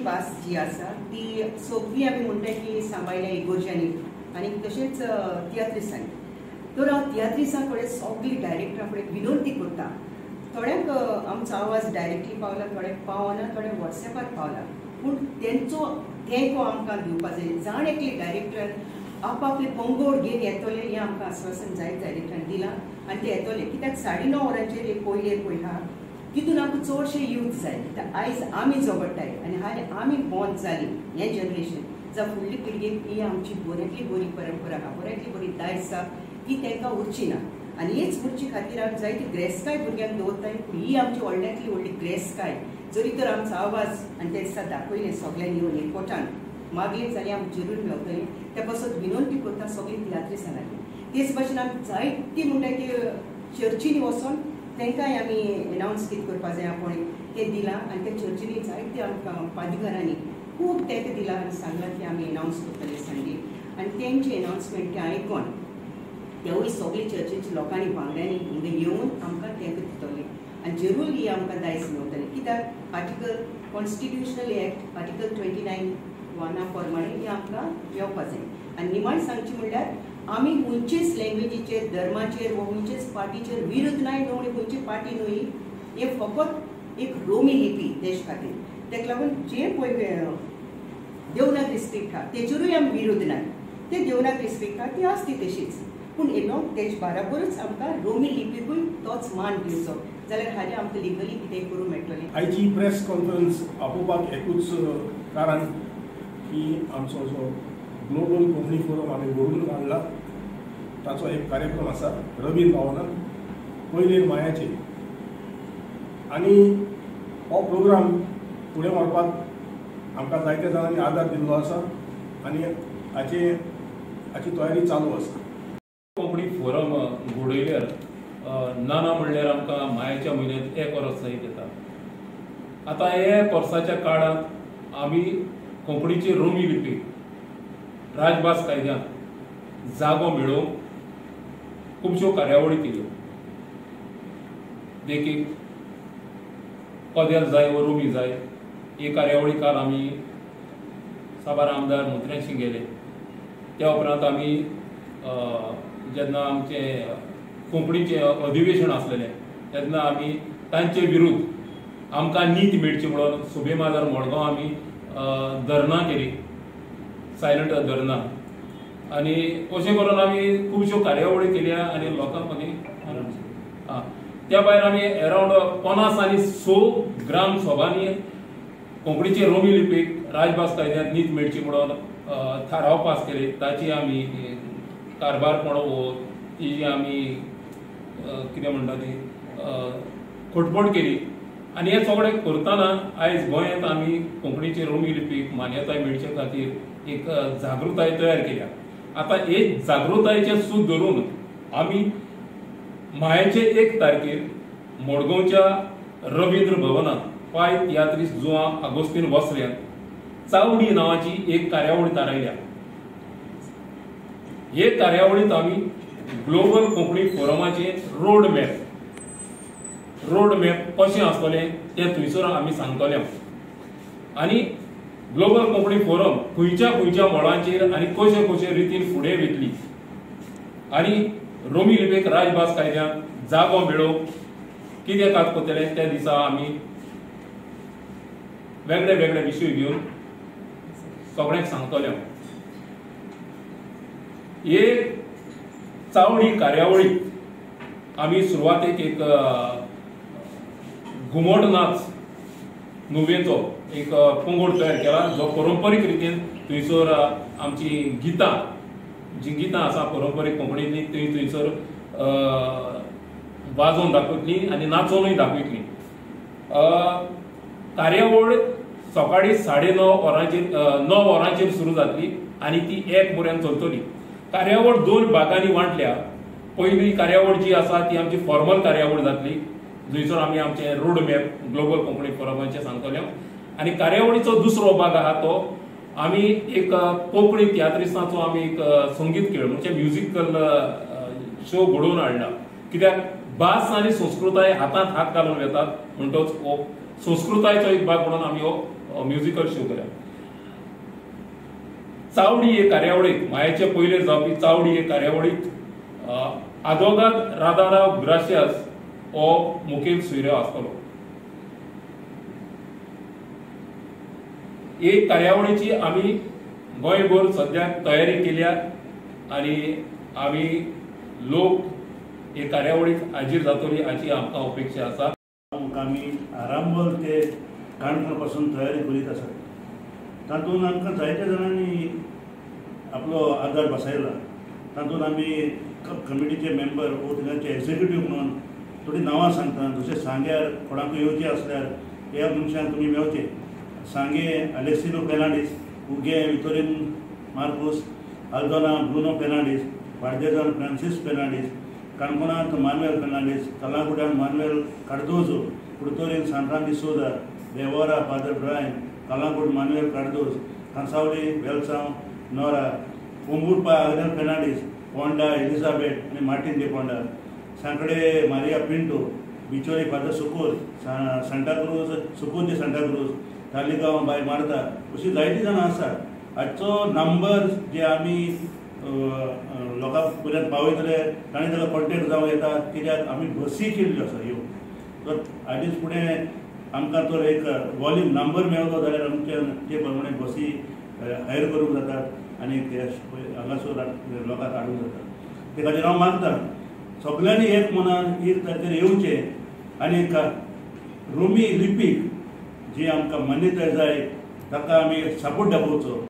भास जी आसा ती सगळी आमी म्हणटा की सांबाळल्या इगोर्जांनी आनी तशेंच तियात्रिसांनी. तर हांव तियात्रिसां कडेन सगळी डायरेक्टरा कडेन विनंती करता, थोड्यांक आमचो आवाज डायरेक्टली पावला, थोड्यांक पावना, थोड्यांक वॉट्सॅपार पावला, पूण तेंचो तेंको आमकां दिवपा जाय. जाण एकले डायरेक्टरान आपआपले पंगड घेवन येतले हें आमकां आस्वासन जायत डायरेक्टरान दिलां आनी ते येतले. कित्याक 9:30 वरांचेर एक पयलेर पळय आहा तितून आमकां चडशे यूथ जाय. कित्याक आयज आमी झगडटाय आनी हालीं आमी बॉन्ड जाली हें जनरेशन, जावं फुडली पिळगेक ही आमची बऱ्यांतली बरी परंपरा आहा, बऱ्यांतली बरी दायज आसा ती तांकां उरची ना. आनी हेच उरचे खातीर आमी जायती ग्रेसकाय भुरग्यांक दवरताय, पूण ही आमची व्हडल्यांतली व्हडली ग्रेसकाय जरी तर आमचो आवाज आनी ते दिसा दाखयलें सगल्यांनी येवन एकवटान मागलें जाल्यार आमकां जरूर मेळटलें. त्या पासत विनंती करता सगळीं तियात्रिसां लागीं. तेच भाशेन आमी जायती म्हणटा की चर्चींनी वचोन तांकांय आमी एनावन्स कितें करपा जाय पळय तें दिलां आनी त्या चर्चींनी जायते आमकां पादघरांनी खूब तेंका दिलां आनी सांगलां की आमी एनावन्स करतले संडे. आनी तेंचें एनावन्समेंट तें आयकोन तेवूय सगळे चर्चीच्या लोकांनी वांगड्यांनी हिंगा येवन आमकां तेंका दितले आनी जरूर ही आमकां दायज मेळटलें. कित्याक आर्टिकल कॉन्स्टिट्युशनल एक्ट आर्टिकल 29(1) प्रमाणे हें आमकां येवपा जाय. आनी निमाण सांगचें म्हणल्यार आमी खंयचेच लँग्वेजीचेर, धर्माचेर वा खंयचेच पार्टीचेर विरुद्ध नाय, न्हय खंयची पार्टी न्हय, हें फकत एक रोमी लिपी देश खातीर. ताका लागून जे पळय देवनागरी स्क्रिप्ट आहा तेचेरूय आमी विरुद्ध नाय, ते देवनागरी स्क्रिप्ट आहा ती आसती तशीच, पूण येलो तेज बराबरूच आमकां रोमी लिपीकूय तोच मान दिवचो जाल्यार हाजें आमकां लिगली कितें करूंक मेळटलें. आयची प्रेस कॉन्फरन्स आपोवपाक एकूच कारण की आमचो जो ग्लोबल कोंकणी फोरम आमी घडोवन हाडला ताचो एक कार्यक्रम आसा रवींद्र भवनान पयले मायाचे, आनी हो प्रोग्राम फुडें व्हरपाक आमकां जायत्या जाणांनी आदार दिल्लो आसा आनी हाची तयारी चालू आसा. कोंकणी फोरम घडयल्यार ना ना म्हणल्यार आमकां मायाच्या म्हयन्यांत एक वर्स सयत येता. आतां एक वर्साच्या काळांत आमी कोंकणीची रोमी लिपी राजभास कायद्यांत जागो मेळोवंक खुबश्यो कार्यावळी केल्यो. देखीक कदेल जाय वो रोमी जाय ही कार्यावळी काल आमी साबार आमदार मंत्र्यांशी गेले. त्या उपरांत आमी जेन्ना आमचें कोंकणीचें अधिवेशन आसलेलें तेन्ना आमी तांचे विरुद्ध आमकां नीत मेळची म्हणून सुबे माजार मडगांव आमी धरणां केली, सायलंट धरणां, आनी अशें करून आमी खुबश्यो कार्यावळी केल्या आनी लोकां मदीं. त्या भायर आमी अरावंड 50 आनी 6 ग्राम सभांनी कोंकणीचे रोमी लिपीक राजभास कायद्यांत नीत मेळची म्हणून थाराव पास केले. ताची आमी कारभारपण हो ती आमी कितें म्हणटा ती खटपट केली. आनी हें सगळें करतना आयज गोंयांत आमी कोंकणीचे रोमी लिपीक मान्यताय मेळचे खातीर एक जागृताय तयार केल्या. आतां हे जागृतायेचें सूत धरून आमी मायाचे 1 तारखेर मडगांवच्या रवींद्र भवनांत पाय तियात्रीस जुआं आगोस्तीन वसऱ्यांत चावडी नांवाची एक कार्यावळ थारायल्या. हे कार्यावळींत आमी ग्लोबल कोंकणी फोरमाचे रोड मॅप कशें आसतलें तें थंयसर आमी सांगतले आनी ग्लोबल कोंकणी फोरम खंयच्या खंयच्या मळांचेर आनी कशे कशे रितीन फुडें वयतली आनी रोमी लिपीक राजभास कायद्यांत जागो मेळोवंक कितें कात करतले त्या दिसा आमी वेगळे वेगळे विशय घेवन सगळ्यांक सांगतले. एक चावडी कार्यावळी आमी सुरवातेक एक घुमट नाच नुवेचो एक पंगड तयार केला जो परंपरीक रितीन थंयसर आमची गितां जी गितां आसा परंपरीक कोंकणींतली ती थंयसर वाजोवन दाखयतली आनी नाचोवनूय दाखयतली. कार्यावळ सकाळी 9:30 वरांचेर 9 वरांचेर सुरू जातली आनी ती 1 पर्यंत चलतली. कार्यावळ 2 भागांनी वांटल्या. पयली कार्यावळ जी आसा ती आमची फॉर्मल कार्यावळ जातली जंयसर आमी आमचे रोड मॅप ग्लोबल कोंकणी फोरमाचें सांगतले आनी कार्यावळीचो दुसरो भाग आहा तो आमी एक कोंकणी तियात्रिस्तांचो आमी एक संगीत खेळ म्हणजे म्युजिकल शो घडोवन हाडला. कित्याक भास आनी संस्कृताय हातांत हात घालून वेतात म्हणटच हो संस्कृतायेचो एक भाग म्हणून आमी हो म्युजिकल शो केल्या. चावडी हे कार्यावळीक मायाचे पयले जावपी चावडी हे कार्यावळीक आदोगाद राधाराव ग्राशियास हो मुखेल सोयरो आसतलो. एक कार्यावळीची आमी गोंयभर सद्याक तयारी केल्या आनी आमी लोक हे कार्यावळीक हाजीर जातली हाची आमकां अपेक्षा आसा. आमी आरांबोल ते काणकोण पासून तयारी करीत आसात. तातूंत आमकां जायत्या जाणांनी आपलो आदार बसयला. तातूंत आमी कमिटीचे मेंबर वो थंयचे एक्झिक्युटीव म्हणून थोडीं नांवां सांगता. जशें सांग्यार कोणाकूय येवचें आसल्यार ह्या मनशांक तुमी मेळचे. Sanguem Alexino Fernandes, Uge Vitorin Marcos, Aldona Bruno Fernandes, बार्देजान Francis Fernandes, काणकोणांत मानुएल फेर्नांडीस, कलांगुटान Manuel Cardozo, Curtorim Santana D'Souza, Devora father Brian, Calangute Manuel Cardozo, Cansaulim Velsao Nora, Pomburpa Agnel Fernandes, Ponda Elizabeth आनी Martin de Ponda, Sanquelim Maria Pinto, Bicholim father Socorro, Santacruz Socorro de Santacruz, Taleigao बाय Marta, अशी जायतीं जाणां आसात. हाचो number जे आमी लोकां पर्यंत पावयतले तांणी ताका कॉन्टेक्ट जावं येता. कित्याक आमी बसी केल्ल्यो आसा ह्यो, तर हालींच फुडें आमकां तर एक वॉल्यूम नंबर मेळ्ळो जाल्यार आमच्या ते प्रमाणे बसी हायर करूंक जातात आनी हांगासर लोकांक हाडूंक जातात. ते खातीर हांव मागता सगल्यांनी एक मनान एक ताचेर येवचें आनी रोमी लिपीक जी आमकां मान्यताय जाय ताका आमी सपोर्ट दाखोवचो.